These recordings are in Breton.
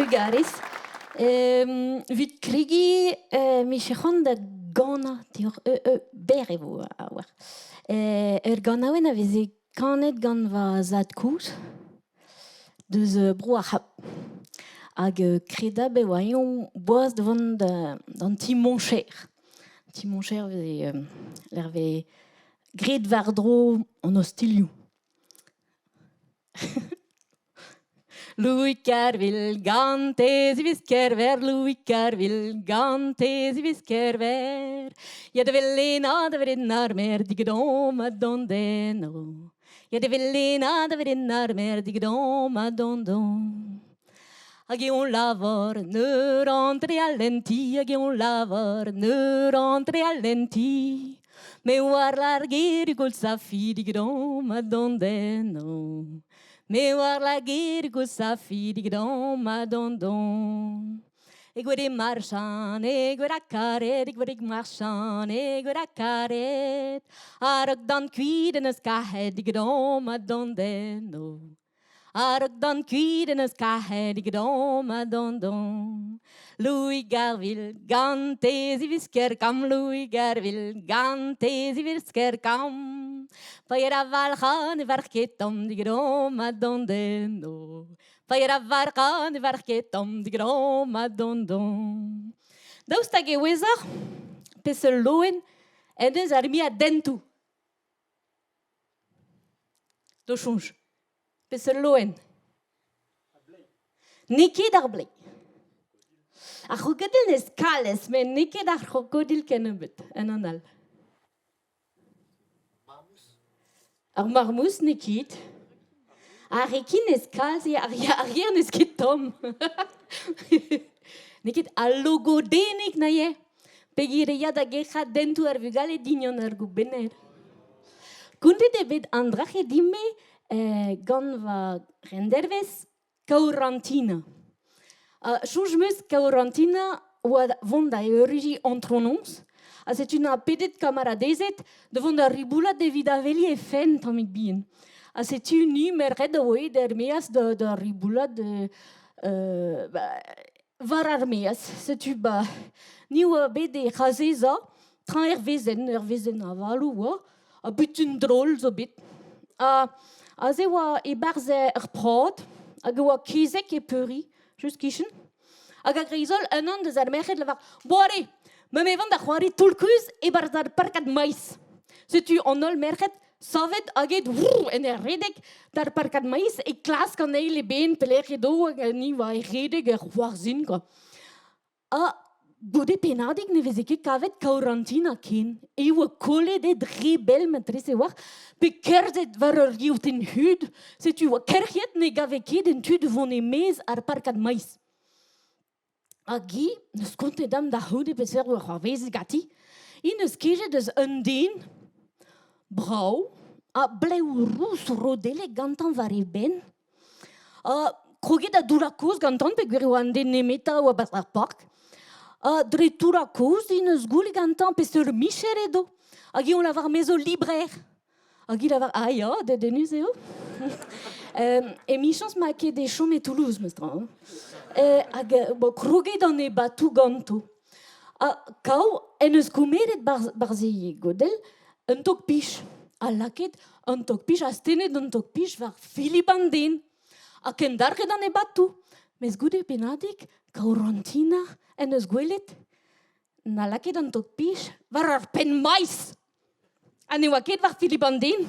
Trugarez. Evit kregiñ 'mije c'hoant da ganañ deoc'h. Berr e vo a-walc'h. Ur ganaouenn a veze kanet gant va zad-kozh deus bro ar C'hab. Hag kredabl e oa eñ boas da vont d'an ti Moncher. Ti Moncher veze lec'h vez graet war-dro an ostilhoù. Louis Kervil gante ziviz Kerver, Louis Kervil gante ziviz Kerver. Ya da velena da veren ar mer digedom a dondeno. Ya da velena da veren ar mer digedom a dondon. Hag eo lavar neur antreal en ti, hag eo lavar neur antreal en ti. Me oar ar ger goulz-safi digedom a dondeno. Me oar la ger goulz-safi digedom a dondon. E gwede marchan, e gweda karet, e gwede marchan, e gweda karet. A-raok d'an kuit en eus kahet digedom a dondeno. A-raok d'an kuit en eus kahet digedom a dondon. Louis Garvil gante zivisker kamm, Louis Garvil gante zivisker kamm. Pa era valc'han e varc'h ket tamm digedom a dondeno. Pa era varc'han e varc'h ket tamm digedom a dondon. Daoust hag e ouezoc'h peseurt loen en deus ar muiañ dentoù? D'ho soñj, peseurt loen? N'eo ket ar bleiz. Ar c'hrokodil n'ez kalez, met n'eo ket ar c'hrokodil kennebeut, en un all. Ar marmouz n'eo ket. Ar rekin n'ez kalz, ar yer n'eus ket tomm. N'eo ket al logodennig na eo. Peogwir e ya da gerc'hat dentoù ar vugale dignon ar goubenner. Kontet eo bet an dra-se din-me gant va c'hendervez Kaourantina. Soñj 'm eus Kaourantina oa vont da eurijiñ antronoz ha setu 'na pedet kamaradezed da vont da riboulat evit aveliñ he fenn tammig bihan. Ha setu ni merc'hed a oa aet er-maez da riboulat ba War ar maez, setu ba ni oa bet e c'hazezañ traoñ er wezenn, ur wezenn avaloù oa, ha butun drol zo bet. Ha aze oa e-barzh ur prad hag e oa kezeg e peuriñ, just kichen. Hag a-greiz-holl unan deus ar merc'hed lavar Bon allez, ma me vont da c'hoari toull-kuzh e-barzh ar parkad maiz. Setu an holl merc'hed Savet hag aet en ur redek d'ar parkad maiz e klask an eil eben pelec'h edo hag ni oa e redek er c'hoarzhin kwa. Ha goude pennadig ne veze ket kavet Kaourantina ken. E oa kollet eo dre bell matrese oar pe kerzhet war ur geotenn hud. Setu oa kerc'hiet ne gave ket en tu da vont e-maez ar parkad maiz. Hag hi n'eus kontet dam da c'houde peseurt oa c'hoarvezet ganti. Hi n'eus kejet eus un den brav ha blev rous rodellek gantañ war e benn. Ha kroget da doullañ kozh gantañ peogwir e oa an den nemetañ a oa 'barzh ar park. Ha dre toullañ kozh hi n'eus goulet gantañ peseurt micher edo. Hag hi o lavar me zo librer. Hag hi lavar ah ya, dedennus eo. Emichañs 'ma ket e chom e Toulouse meus tra. Hag bon, kroget an ebatoù ganto. Ha Kaou en deus komeret barzh e godell un tog-pich. Ha lakaet an tog-pich, astennet an tog-pich war Philippe an den. Ha kenderc'het an ebatoù. Mes goude pennadig, Kaourantina en deus gwelet na lakaet an tog-pich war ar penn-maiz. Ha ne oa ket war Philippe an Den.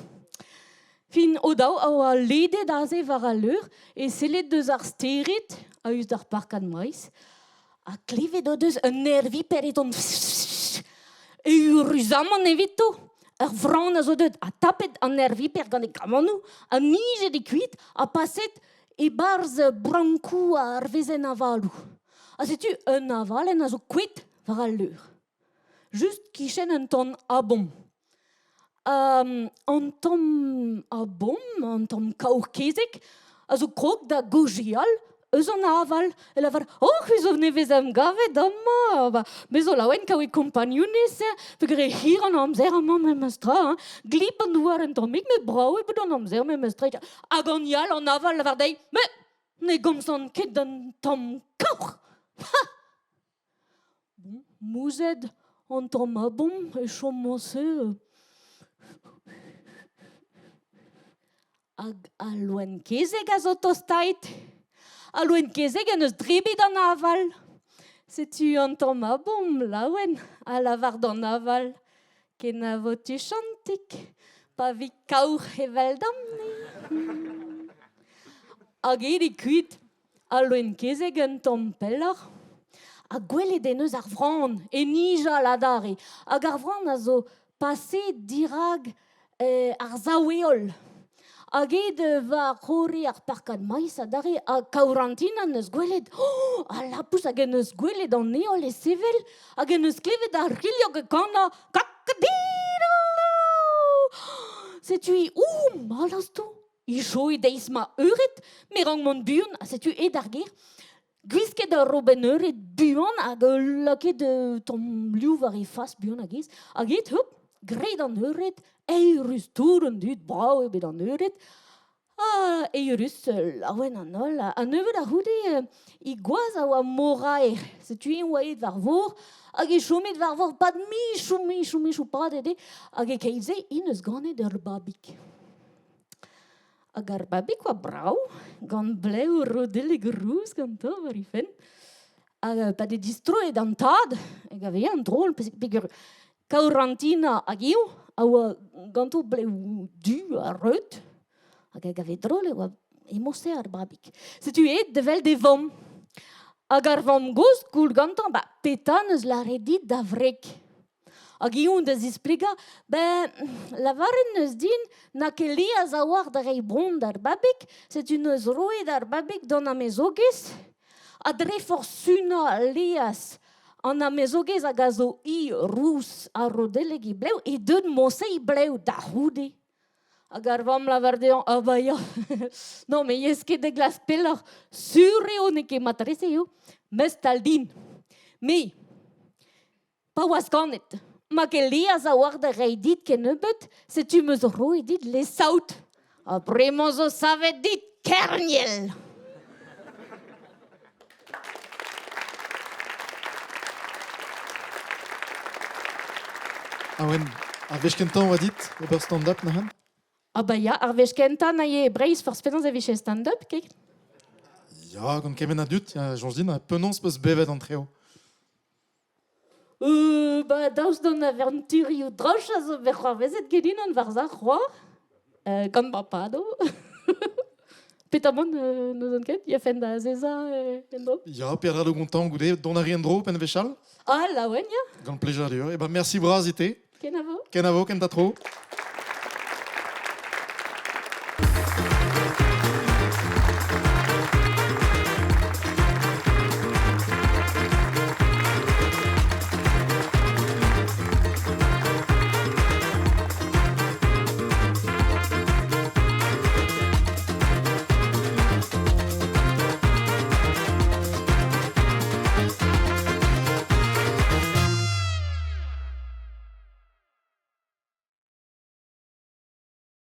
Fin o-daou a oa ledet aze war al leur e sellet deus ar stered a-us d'ar parkad maiz ha klevet o deus un nerviper e tont Eüruzamant evito, ur vran a zo deuet ha tapet an nerviper gant e gramanoù ha nijet e kuit ha paset e-barzh brankoù ar wezenn avaloù. Ha setu un avalenn a zo kouet war al leur. Just kichen un tamm abom. An tamm abom, an tamm kaour-kezeg, a zo krog da gaozeal eus an aval. E lavar oh, c'hwi zo nevez em gavet amañ. Ba, me zo laouen kaout kompagnunez, peogwir e hir an amzer amañ memes tra. Hein. Glip an douar un tammig, met brav eo bet an amzer memes tra. Hag an yal, an aval lavar dezhi, me. Ne gomzan ket d'un tamm kaoc'h! Ha! Bon, mouzhet an tamm abom e chom-se. Hag al loen-kezeg a zo tostaet. Al loen-kezeg en deus drebet an aval. Setu an tamm abom laouen a lavar d'an aval. Kenavo tuchantik, pa vi kaoc'h eveldon-ni. Hag aet eo kuit al loen-kezeg un tamm pelloc'h. Ha gwelet en deus ar vran e nijal adarre. Hag ar vran a zo paseet dirak ar sav-heol. Hag aet war c'horre ar parkad maiz adarre ha Kaourantin en deus gwelet oh, al lapous hag en deus gwelet an heol e sevel hag en deus klevet ar c'hilhog e kanañ kakadido! Setu hi, ouh, mallozh to! Hi choe deiz ma eured, me rank mont buan ha setu aet d'ar gêr. Gwisket ur robenn eured buan hag lakaet tamm liv war he fas buan hag aes. Hag aet hop, graet an eured, eürus tout an dud, brav eo bet an eured. Ha eürus laouen an holl. Ha nebeut a-c'houde he gwaz a oa moraer. Setu eñ oa aet war vor hag e chomet war vor 'pad michoù, michoù, michoù padet eo. Hag e-keit-se int eus ganet ur babig. Hag ar babig oa brav, gant blev rodellek rous gantañ war he fenn. Hag pa 'dez distroet an tad, e gave eñ drol peogwir Kaourantina hag eñ a oa ganto blev du ha reut. Hag a gave drol e oa emañ-se ar babig. Setu aet da wel d'e vamm. Hag ar vamm-gozh koul gantañ, ba petra 'neus lâret dit da wreg? Hag eñ da zisplegañ, ben, lavaret 'neus din n'a ket lies a-walc'h da reiñ bronn d'ar babig, setu 'neus roet ar babig d'an amezogez, ha dre forzh sunañ lies an amezogez hag a zo hi rous ha rodellek he blev, he deut moñse he blev da c'houde. Hag ar vamm lavar dezhañ, ah bah ya, non mais 'yez ket da glask pelloc'h, sur eo n'eo ket matrese eo, mes tal din. Me, Pa oas ganet, ma ket lies a-walc'h da reiñ dit kennebeut, setu 'm eus roet dit les saout. Ha bremañ zo savet dit kerniel. Awen, ar wech kentañ oa dit ober stand-up neuze? Ah bah ya, ar wech kentañ na eo e Breizh forzh penaos e vije stand-up, ket? Ya, gant kement a dud, ya, soñj din, penaos 'peus bevet an treo? Ba daoust d'an avanturioù droch a zo bet c'hoarvezet ganin an war c'hoar, gant ma pado. Petamant n'ouzon ket, ya fenn da azezañ en-dro. Ya, peadra da gontañ goude, dont a ri en-dro penn wechall? Ah, laouen, ya. Gant plijadur. Eh ben, merci bras ite. Kenavo. Kenavo, kentañ tro.